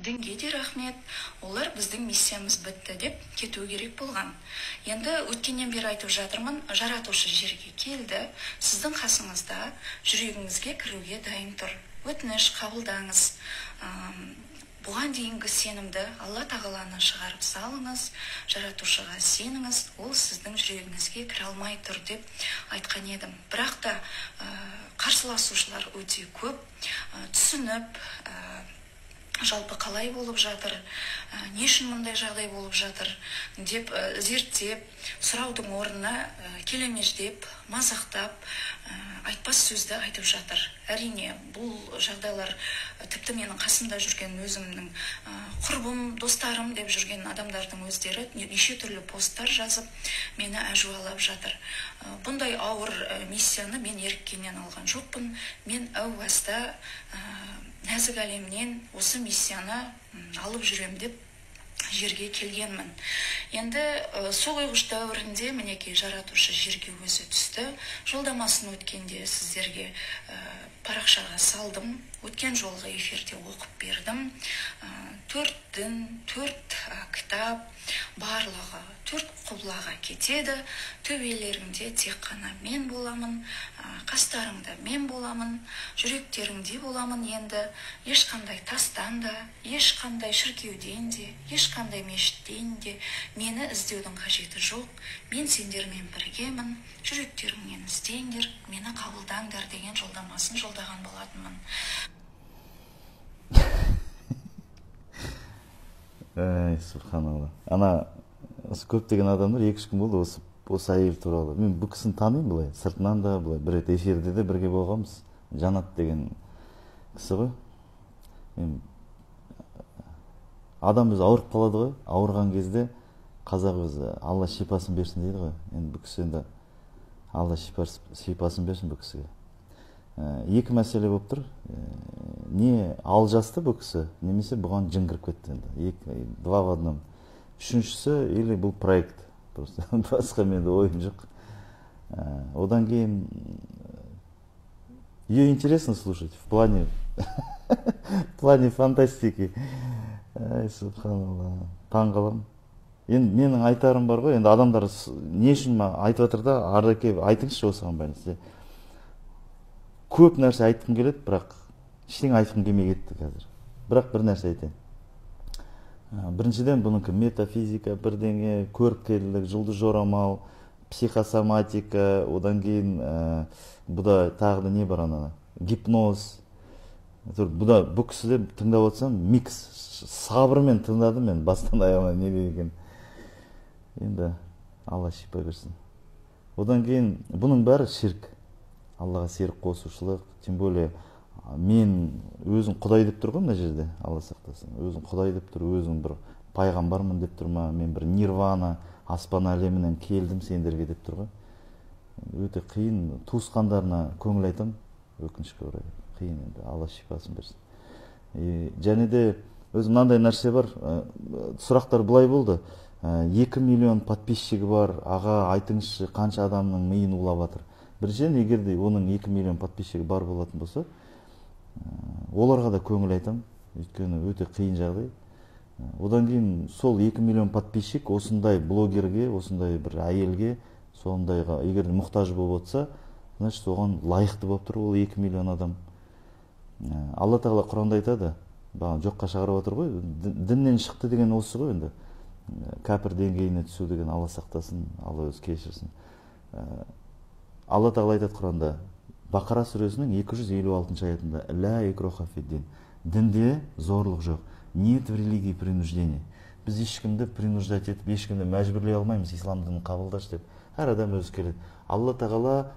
Дінге де рахмет, олар біздің миссиямыз бітті деп кету керек болған. Енді өткеннен бері айтып жатырмын, жаратушы жерге келді, сіздің қасыңызда, жүрегіңізге кіруге дайын тұр. Өтініш, қабылдаңыз. Бұған дейінгі сенімді Алла тағаланы шығарып салыңыз, жаратушыға сеніңіз, ол сіздің жүрегіңізге кіре алмай тұр деп айтқан едім. Бірақ та қарсыласушылар өте көп, түсініп, жалпы қалай болып жатыр, не үшін мұндай жағдай болып жатыр деп зерттеп, сұраудың орнына келемеждеп, мазақтап, айтпас сөзді айтып жатыр. Әрине, бұл жағдайлар тіпті менің қасымда жүрген өзімнің құрбым, достарым деп жүрген адамдардың өздері неше түрлі посттар жазып, мені әжуалап жатыр. Бұндай ауыр миссияны мен еріккеннен алған жоқпын. Мен әу баста нәзік әлемнен осы миссияны алып жүрем деп жерге келгенмін. Енді су құйғыш дәуірінде мінекей жаратушы жерге өзі түсті. Жолдамасын өткенде сіздерге парақшаға салдым. Өткен жолғы эфирде оқып бердім. 4 дін, 4 кітап, барлығы 4 құблаға кетеді. Төбелеріңде тек қана мен боламын, қастарыңда мен боламын, жүректеріңде боламын. Енді ешқандай тастан да, ешқандай шіркеуден де, ешқандай мешіттен де мені іздеудің қажеті жоқ. Мен сендермен біргемін, жүректеріңнен іздеңдер, мені қабылдаңдар деген жолдамасын жолдаған болатынмын. Әй, субханалла. Ана, осы көптеген адамдар 2-3 күн болды осы әйел туралы. Мен бұл кісіні танимын былай, сыртынан да былай, бір рет эфирде де бірге болғанбыз. Жанат деген кісі ғой. Мен адам өзі ауырып қалады ғой. Ауырған кезде қазақ өзі Алла шипасын берсін дейді ғой. Енді бұл кісі енді Алла шипасын берсін бұл кісіге. Екі мәселе болып тұр. Не алжасты бұл кісі, немесе бұған жын кіріп кетті енді. Екі, два в одном. Үшіншісі, или бұл проект. Просто басқа менде ойым жоқ. Одан кейін ее интересно слушать в плане в плане фантастики. Ай, субханалла, таң қаламын. Енді менің айтарым бар ғой, енді адамдар не үшін айтып жатыр да, Ардаке айтыңызшы осыған байланысты. Көп нәрсе айтқым келеді, бірақ ештеңе айтқым келмей кетті қазір. Бірақ бір нәрсе айтайын. Біріншіден, бұнікі метафизика, бірдеңе, көріпкелдік, жұлдыз жорамал, психосоматика, одан кейін бұда тағы да не бар ана, гипноз. Бұда бұл кісіде тыңдап отырсам, микс, сабырмен тыңдадым мен бастан аяғына не деген. Енді Алла шипа берсін. Одан кейін бұның бәрі ширк. Аллаға серік қосушылық, тем более мен өзім Құдай деп тұр ғой мына жерде, Алла сақтасын. Өзім Құдай деп тұр, өзім бір пайғамбармын деп тұр ма, мен бір нирвана, аспан әлемінен келдім сендерге деп тұр ғой. Өте қиын, туысқандарына көңіл айтам, өкінішке орай. Қиын енді, Алла шипасын берсін. Және де өзім мынандай нәрсе бар, сұрақтар былай болды. 2 миллион подписчигі бар, аға айтыңызшы қанша адамның миын улап жатыр. Біріншіден, егер де оның 2 миллион подписчигі бар болатын болса, оларға да көңіл айтам, өйткені өте қиын жағдай. Одан кейін сол 2 миллион подписчик осындай блогерге, осындай бір әйелге, сондайға егер мұқтаж болып отырса, значит, оған лайықты болып тұр ол 2 миллион адам. Алла тағала Құранда айтады, бағана жоққа шығарып отыр ғой, діннен шықты деген осы ғой енді. Кәпір деңгейіне түсу деген, Алла сақтасын, Алла өзі кешірсін. Алла тағала айтады Құранда, Бақара сүресінің 256 аятында, Ля икроха фид-дин. Дінде зорлық жоқ. Нет в религии принуждения. Біз ешкімді принуждать етіп, ешкімді мәжбүрлей алмаймыз, ислам дінін қабылдашы деп. Әр адам өзі келеді. Алла тағала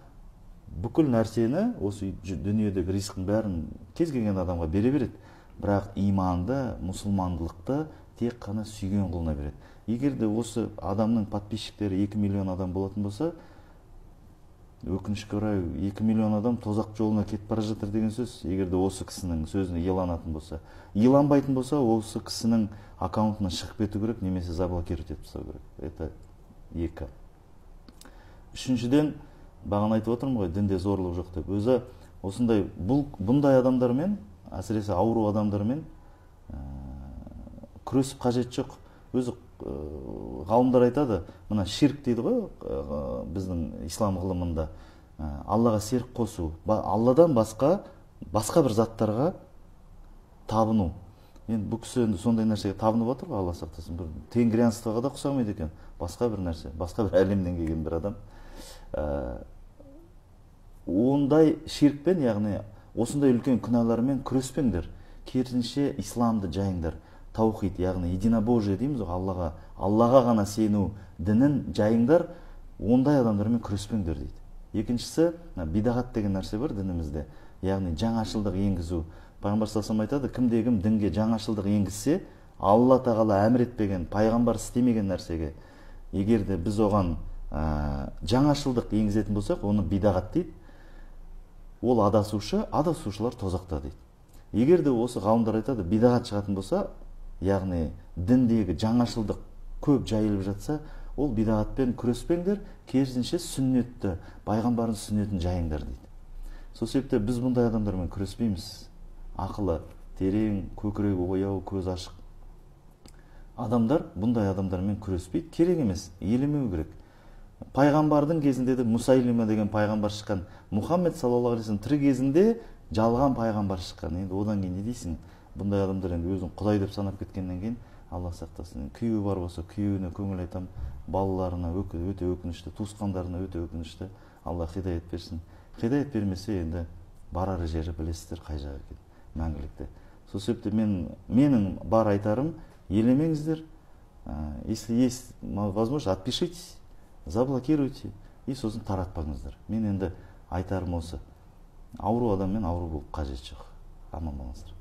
бүкіл нәрсені, осы дүниедегі ризықтың бәрін кез келген адамға бере береді. Бірақ иманды, мұсылмандылықты тек қана сүйген құлына береді. Егер де осы адамның подписчиктері 2 миллион адам болатын болса, өкінішке орай 2 миллион адам тозақ жолына кетіп бара жатыр деген сөз. Егер де осы кісінің сөзіне иланатын болса, иланбайтын болса, осы кісінің аккаунтынан шығып кету керек, немесе заблокировать етіп тастау керек. Это екі. Үшіншіден, бағана айтып отырмын ғой, дінде зорлық жоқ деп. Өзі осындай бұндай адамдармен, әсіресе ауру адамдармен Күресіп қажет жоқ. Өзі ғалымдар айтады, мына ширк дейді ғой, біздің ислам ғылымында, Аллаға серік қосу, Алладан басқа бір заттарға табыну. Енді бұл кісі енді сондай нәрсеге табынып отыр ғой, Алла сақтасын. Бір тенгрианствоға да ұқсамайды екен. Басқа бір нәрсе, басқа бір әлемнен келген бір адам. Ондай ширкпен, яғни осындай үлкен күнәлармен күреспеңдер. Керісінше исламды жайыңдар. Таухид, яғни единобожие дейміз ғой, Аллаға ғана сену дінін жайыңдар, ондай адамдармен күреспеңдер дейді. Екіншісі, бидағат деген нәрсе бар дінімізде, яғни жаңашылдық енгізу. Пайғамбар саллаллаху алейхи вассалам айтады, кімде кім дінге жаңашылдық енгізсе, Алла тағала әмір етпеген, пайғамбар істемеген нәрсеге, егер де біз оған жаңашылдық енгізетін болсақ, оны бидағат дейді. Ол адасушы, адасушылар тозақта дейді. Егер де осы ғалымдар айтады, бидағат шығатын болса, яғни діндегі жаңашылдық көп жайылып жатса, ол бидағатпен күреспеңдер, керісінше сүннетті, пайғамбардың сүннетін жайыңдар дейді. Сол себепті біз бұндай адамдармен күреспейміз. Ақылы терең, көкірегі ояу, көз ашық адамдар бұндай адамдармен күреспейді, керек емес, елемеу керек. Пайғамбардың кезінде де Мусайлима деген пайғамбар шыққан. Мұхаммед саллаллаху алейхи вассалам тірі кезінде жалған пайғамбар шыққан. Енді одан кейін не дейсің? Бұндай адамдар енді өзін Құдай деп санап кеткеннен кейін, Алла сақтасын. Күйеуі бар болса, күйеуіне көңіл айтам, балаларына өте өкінішті, туысқандарына өте өкінішті. Алла хидаят берсін. Хидаят бермесе, енді барар жері білесіздер қай жақ екен, мәңгілікте. Сол себепті менің бар айтарым, елемеңіздер. Если есть возможность, отпишитесь, заблокируйте и сосын таратпаңыздар. Мен енді айтарым осы. Ауру адаммен ауру болып қажет жоқ. Аман болыңыздар.